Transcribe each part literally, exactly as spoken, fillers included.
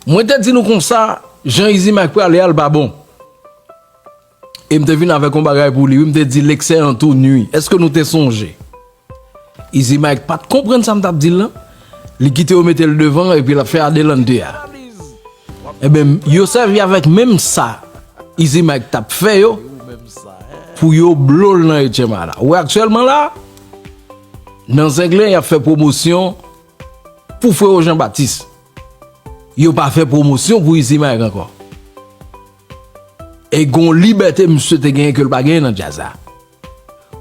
Mwen te di nou konsa, jan Easy Mike prale a, l pa bon. E m te vin avèk yon bagay pou li, wi, m te di l'excès en tout nuit. Èske nou te sonje? Easy Mike pa t konprann sa m t ap di l lan. Li kite yo mete l devan epi l ap fè adelante a. Ebyen, yo sèvi avèk menm sa Easy Mike t ap fè yo pou yo blo l nan H M I la. Ou wè aktyèlman la, nan Zenglen, y ap fè pwomosyon pou Frewo Jean Baptiste. Yo pa fè pwomosyon pou Easy Mike ankò. E gon libète misye te genyen ke l pa genyen nan djaz la.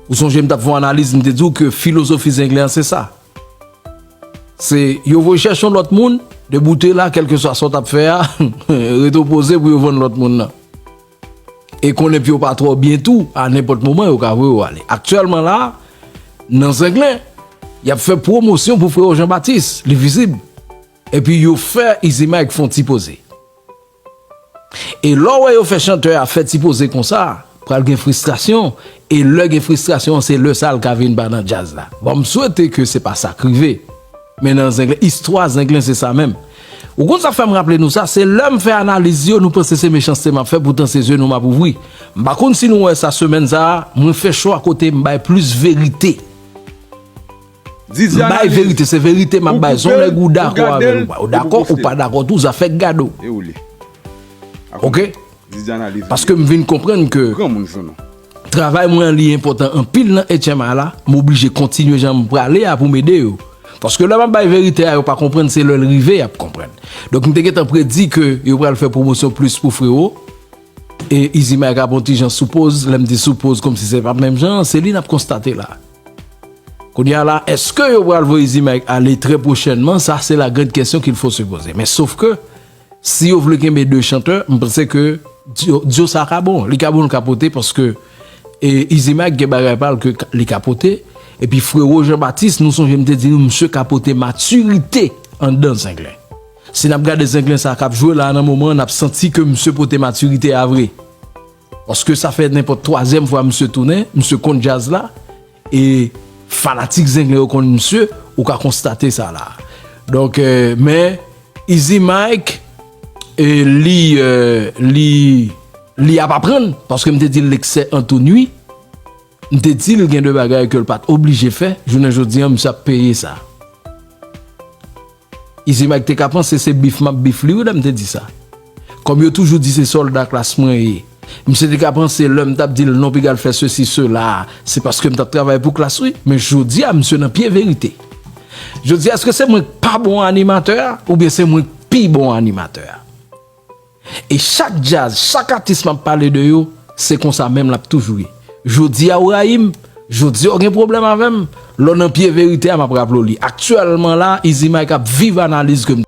Ou sonje m t ap fè yon analiz, m te di w ke filozofi Zenglen an se sa. Se yo voye chèche yon lòt moun, depi w te la, kèlkeswa sa w t ap fè a, rete w poze pou yo vann lòt moun nan. E konnen pye w pa twò byen tou, a nenpòt moman yo ka voye w ale. Aktyèlman la, nan Zenglen, y ap fè pwomosyon pou Frewo Jean Baptiste, li vizib. Epi yo fè Easy Mike fè yon ti poze. E lè w wè yo fè chantè a fè ti poze konsa, pral gen fristrasyon, e lè gen fristrasyon an, se lè sa l ka vin ba nan djaz la. Bon, m swete ke se pa sa k rive. Men nan Zenglen, istwa Zenglen se sa menm. Ou konn sa fè m raple nou sa, se lè m fè analiz yo, nou panse se mechanste m ap fè, poutan se zye nou m ap ouvri. M pa konn si nou wè sa semèn sa a, mwen fè chwa kote m bay plis verite. M bay verite, se verite m ap bay. Se yon nèg ou dakò avè l ou pa. Ou dakò, ou pa dakò tou, zafè gade w. Oke? Paske m vin konprann ke travay mwen an li enpòtan anpil nan H M I la, m oblije kontinye jan m prale a pou m ede yo. Paske lè m ap bay verite a, yo pa konprann, se lè l rive y ap konprann. Donk, m te gentan predi ke yo pral fè pwomosyon plis pou Frewo. E Easy Mike ap yon ti jan sou poz, lè m di sou poz, kòmsi se pa menm jan an, se li n ap konstate la. Kounye a la, èske yo pral voye Easy Mike ale trè pwochènman? Sa, se la grande question qu'il faut se poser. Men sof ke, si yo vle kenbe de chantè, m panse ke duo, duo sa ka bon. Li ka bon, l ka pote, paske, e, Easy Mike gen bagay pa l ke ka, li ka pote. Epi Frewo Jean Baptiste, nou sonje m te di nou, misye ka pote matirite anndan Zenglen. Si n ap gade Zenglen sa k ap jwe la nan moman an, n ap santi ke misye pote matirite a vre. Paske sa fè nenpòt twazyèm fwa misye tounen, misye konn djaz la, e fanatik Zenglen yo konn misye, ou ka konstate sa la. Donk, e, men, Easy Mike, e, li, e, li, li ap aprann, paske m te di l l'excès en tout nuit, m te di l gen de bagay ke l pa t oblije fè, jounen jodi an, misye ap peye sa. Easy Mike te ka panse se bif m ap bif li, wi, lè m te di sa. Kòm yo toujou di se sòlda klas mwen ye. Misye te ka panse lè m t ap di l non piga l fè sesi, sela, se paske m t ap travay pou klas, wi. Men jodi a, misye nan pye verite. Jodi a, èske se mwen k pa bon animatè a, oubyen se mwen k pi bon animatè a? E chak djaz, chak atis m ap pale de yo, se konsa menm l ap toujou ye. Jodi a, ou rayi m, jodi a, ou gen pwoblèm avè m, lè w nan pye verite a, m ap raple w li. Aktyèlman la, Easy Mike ap viv analiz ke m